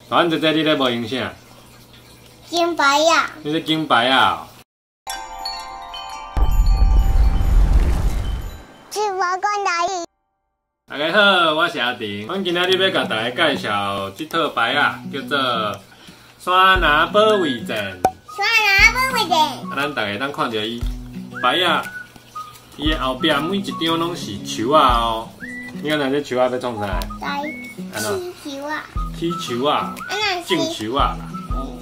大汉姐姐，你咧无用啥？金牌啊！你咧金牌啊？是我讲台语。大家好，我是阿婷。阮今仔日欲共大家介绍这套牌仔，叫做山林保卫战。山林保卫战。啊，咱大家当看著伊牌仔，伊的后壁每一张拢是树仔哦。你敢知这树仔欲创啥？知。起树仔。起树仔，种树仔啦。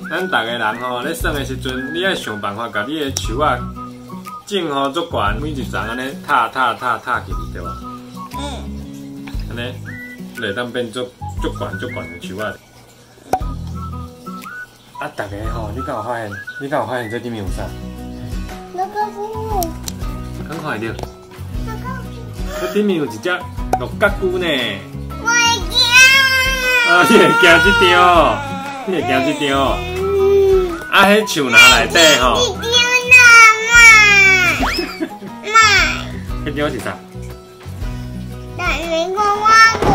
咱逐个人吼咧耍的时阵，你爱想办法共你的树仔种予足悬，每一层按呢塔塔塔塔起去，对无？嗯。按呢，就会当变足足悬足悬的树仔。啊，逐个吼，你敢有发现？你敢有发现这顶面有啥？那个龟。敢看会著？这顶面有一只鹿角龟呢。我会惊。啊，你会惊这张？你会惊这张？啊，彼树林内底吼。这张啦，妈。妈。彼张是啥？陈雷公，我我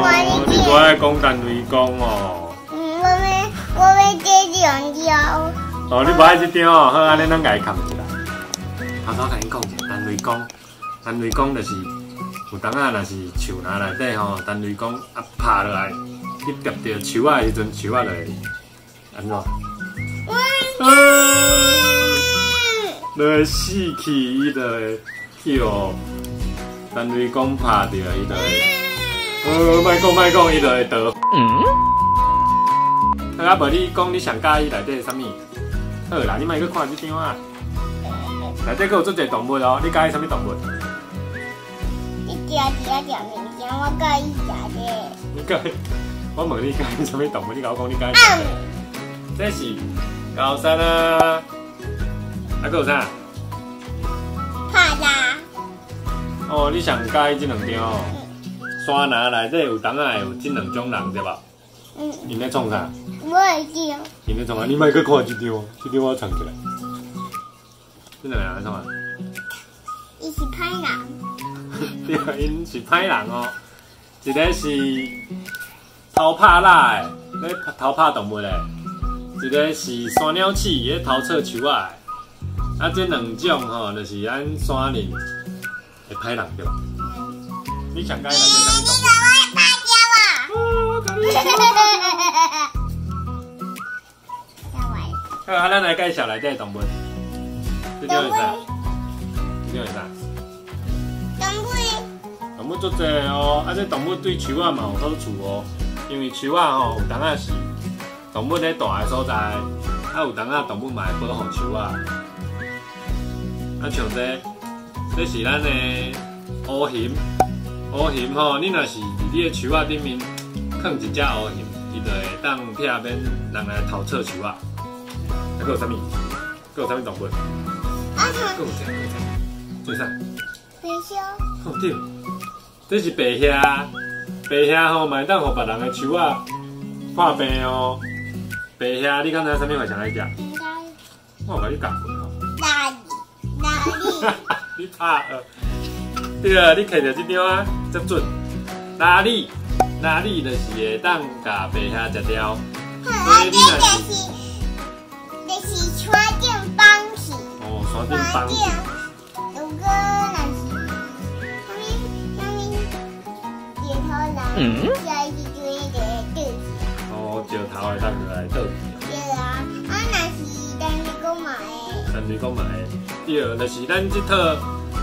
我你无爱讲陈雷公哦。嗯，我欲这张张。哦，你无爱这张哦，好，按呢咱共伊崁一下。头拄共𪜶讲者，陈雷公，陈雷公就是有当仔，若是树林内底吼，陈雷公啊拍落来，去叠著树仔的时阵，树仔就会按怎？就会死去，伊就会去予陈雷公拍著，伊就会，莫讲莫讲，伊就会倒。嗯。好啊，无你讲你上佮意内底啥物？好啦，你莫阁看这张啊。内底阁有足济动物哦，你佮意啥物动物？你食一仔食物件，我佮意食这个。你佮意？我问你佮意啥物动物，你共我讲你佮意食这个。这是高山啊，啊，阁有啥？拍啦。哦，你上佮意这两张哦。山林内底有当仔会有这两种人，对无？嗯。𪜶咧创啥？我会记。𪜶咧创啥？你莫阁看这张，这张我藏起来。这两个人咧创啥？伊是歹人。对，𪜶是歹人哦。一个是偷拍蜡的，咧偷拍动物的；一个是山鸟鼠，咧偷采树仔的。啊，这两种吼，就是咱山林的歹人，对吧？你上佮意内底啥物动物？你共我拍掉啊！好，啊，咱来介绍内底动物。这张是啥？这张是啥？动物。动物足济哦，啊，这动物对树仔嘛有好处哦，因为树仔吼有当仔是动物咧住的所在，啊有当仔动物嘛会保护树仔。啊，像这，这是咱的乌熊，乌熊吼，你若是伫你的树仔顶面囥一只乌熊，伊就会当避免人来偷采树仔。啊，阁有啥物？阁有啥物动物？阁有啥？阁有啥？这啥？白熊。哦对，这是白蟻，白蟻吼嘛会当予别人的树仔破病哦。白蟻，你敢知影啥物会上爱食？毋知。我有共你教过吼。哪里？哪里？你拍呃，对啊，你摕著这张啊，遮准。哪里？哪里就是会当共白蟻食掉。所以你若是，就是山顶绑去。哦，山顶绑去。如果若是啥物啥物石头人，食伊就会倒去。哦，石头会当落来倒去。对啊，啊若是陈雷公嘛会。陈雷公嘛会，对，就是咱这套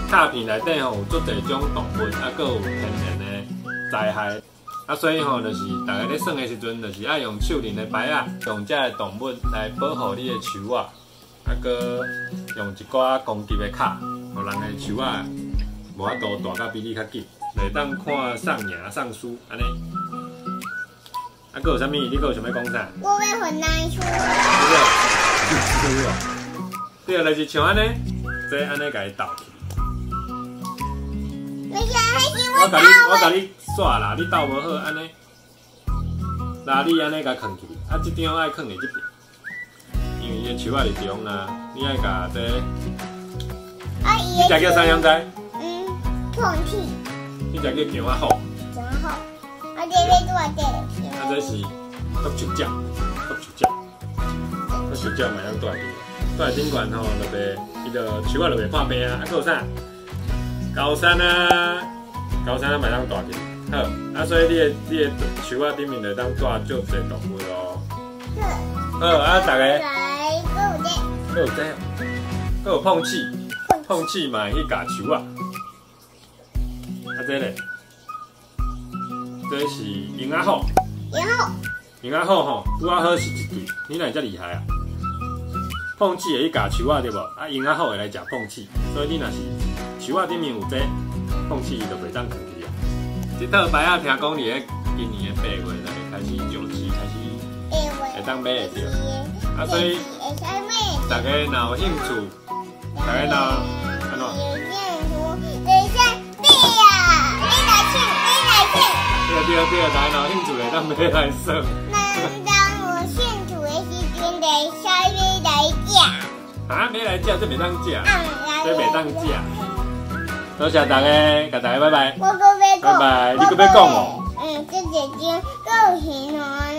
卡片内底吼有足济种动物，啊，阁有天然的灾害。啊，所以吼，就是逐家咧耍的时阵，就是爱用手拎的牌仔，用这个动物来保护你的树仔，啊，阁用一寡攻击的卡，予人的树仔无法度大甲比你较紧，就会当看送赢送输按呢。啊，阁有啥物？你阁有想欲讲啥？我欲予人输。对对。对，就是像按呢，这按呢共伊斗起。我共你煞啦，你斗无好，按呢，那你按呢共囥起，啊，这张爱囥伫这边，因为伊的树仔伫中啦，你爱共这个。啊，你食叫啥样知？嗯，碰气。你食叫姜仔虎。姜仔虎，啊，这欲拄仔这。啊，这是毒樹鳥，毒樹鳥，毒樹鳥嘛會當蹛佇頂懸，蹛佇頂懸吼，就袂，伊就樹仔就袂破病啊。啊，閣有啥？高山啊，高山啊嘛會當蹛去。好，啊，所以你的樹仔頂面就會當蹛足濟動物咯。好，啊，逐个。來，閣有這。閣有這，閣有碰刺，碰刺嘛會去咬樹仔。啊，這咧，這是鷹仔虎。然後。鷹仔虎吼，拄仔好是一對，你哪會遮厲害啊？碰刺會去咬樹仔對無？啊，鷹仔虎會來食碰刺，所以你若是樹仔頂面有這碰刺，伊就袂當囥去啊。這套牌仔聽講佇咧今年的8月就會開始上市，開始會當買會著。啊，所以大家若有興趣，大家若按怎？等一下，對呀，你來唱，你來唱。對對對，大家若有興趣會當買來耍。那當有興趣的時陣，會使買來食。啊，買來食，這袂當食，這袂當食。多謝大家，共大家拜拜。我閣欲講。拜拜，你閣欲講哦？嗯，這一張閣有魚卵。